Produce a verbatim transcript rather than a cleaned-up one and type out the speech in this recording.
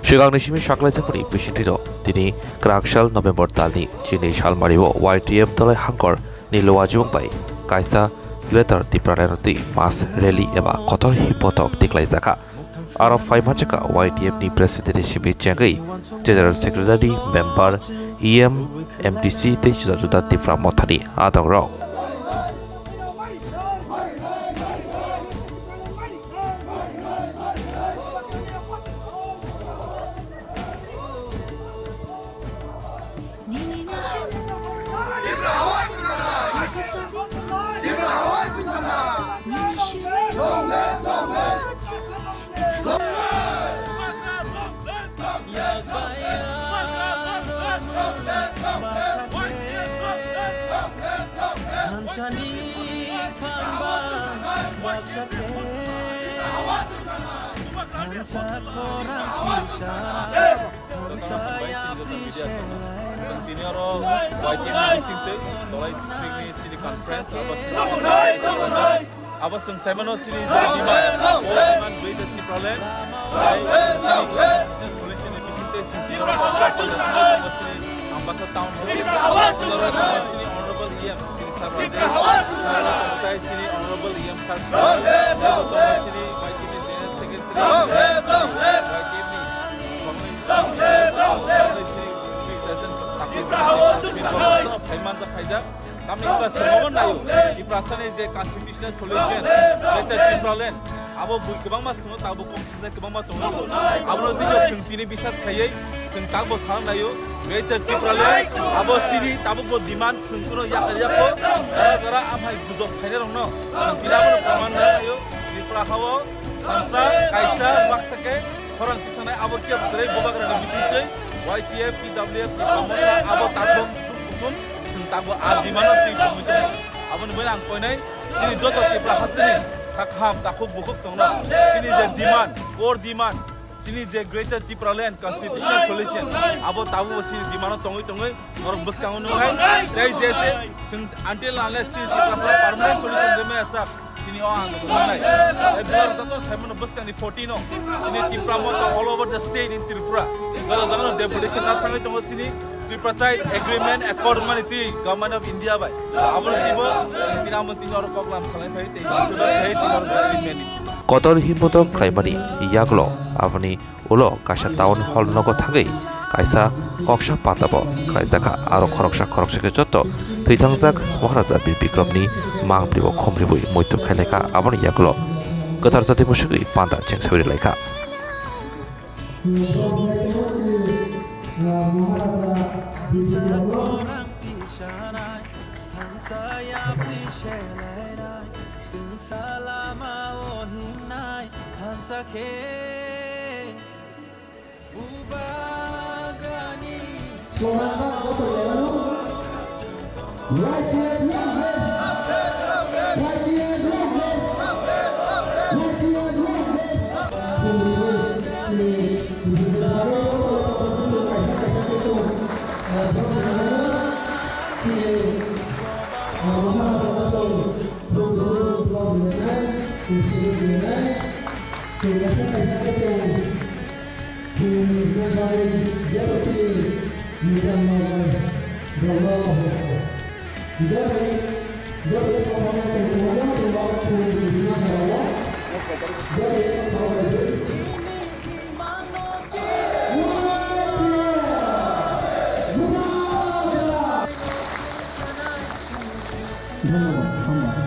Swkangni simi saklaijakmani bisingtwi no tini kwrak sal November talni chini salmario Y T F Dhalai Hangkor ni luajwng bai kaisa Greater Tipraland twi mass rally eba kotor himbothok tiklaijakha. Aro phaimanjakha Y T F ni President ni simi chengwi General Secretary, Member, E M, M D C tei juda juda Tipra Mothani adongrok. Thansani phan ba baksa khe, thansa khorang kisa, thansa yapri se. Chwng tini oro Y T F ni bisingtwi Dhalai district ni city conference abo sini. Abo chwng saimano chini je demand, o demand Greater Tipraland, tei chini solution ni bisingtwi chwng tini oro kok sa kok sa tongo chini Ambasa town hall, chini oro tongo chini honorable E M, chini Sir Rajesh, tei chini honorable E M Sir Sushil, tei tongo chini Y T F ni General Secretary, Y T F ni former, former chini district president, Takur, phaimanjak phaijak. Tamni hwnba chwng omo naio, Tiprasani je constitutional solution, Greater Tipraland, abo bui kwbangma chwngno tabuk kok sinjak kwbangma tongo. Abono twibo chwng tini bisas khaiwi chwng tabukbo sana naio, Greater Tipraland, abo chini tabukbo demand chwng kuno yakar yakho, jora jora amhai gujok khainairokno chwng tini abono kwmang naio, Tripura hao thansa kaisa baksa khe khorang tisanai abo kebo kwrwi bubagrani bisingtwi Y T F, T W F ni kwmangma abo tabuk kusum kusum. Chwng tabuk a demand-o twi tongwi tongo. Aboni bagwi ang koinai chini joto Tripura hasteni kha kaham takhuk bukhuk chwngno chini je demand, core demand, chini je Greater Tipraland Constitutional Solution, abo tabukbo chini demand-o tongwi tongwi norok bwskango nuknai. Tei je se chwng until unless chini Tiprasa permanent solution rwmaya sak, chini o ang nuknai. Tei bubagra joto saimano bwskangni fourteen-o chini Tipra Motha all over the state in Tripura. Joto jagano deputation na thangwi tongo chini Tripartite Agreement Accord mani twi Government of India bai. Abono twibo tini amo tini oro koklam salai phai tei tini oro Muslim mani. Kotor himbothok khlaimani yagulo aboni ulo kaisa town hall nogo thangwi kaisa koksa pata bo khlaijakha. Aro khoroksa khoroksa khe joto thwithangjak Maharaja Bir Bikramni mangpili bo khumribwi muitu khailaikha. Aboni yagulo kwthar jati musugwi panda chengsawi rwlaikha. Slogan ba kotor level no. Y T F long live! Y T F long live! Y T F long live!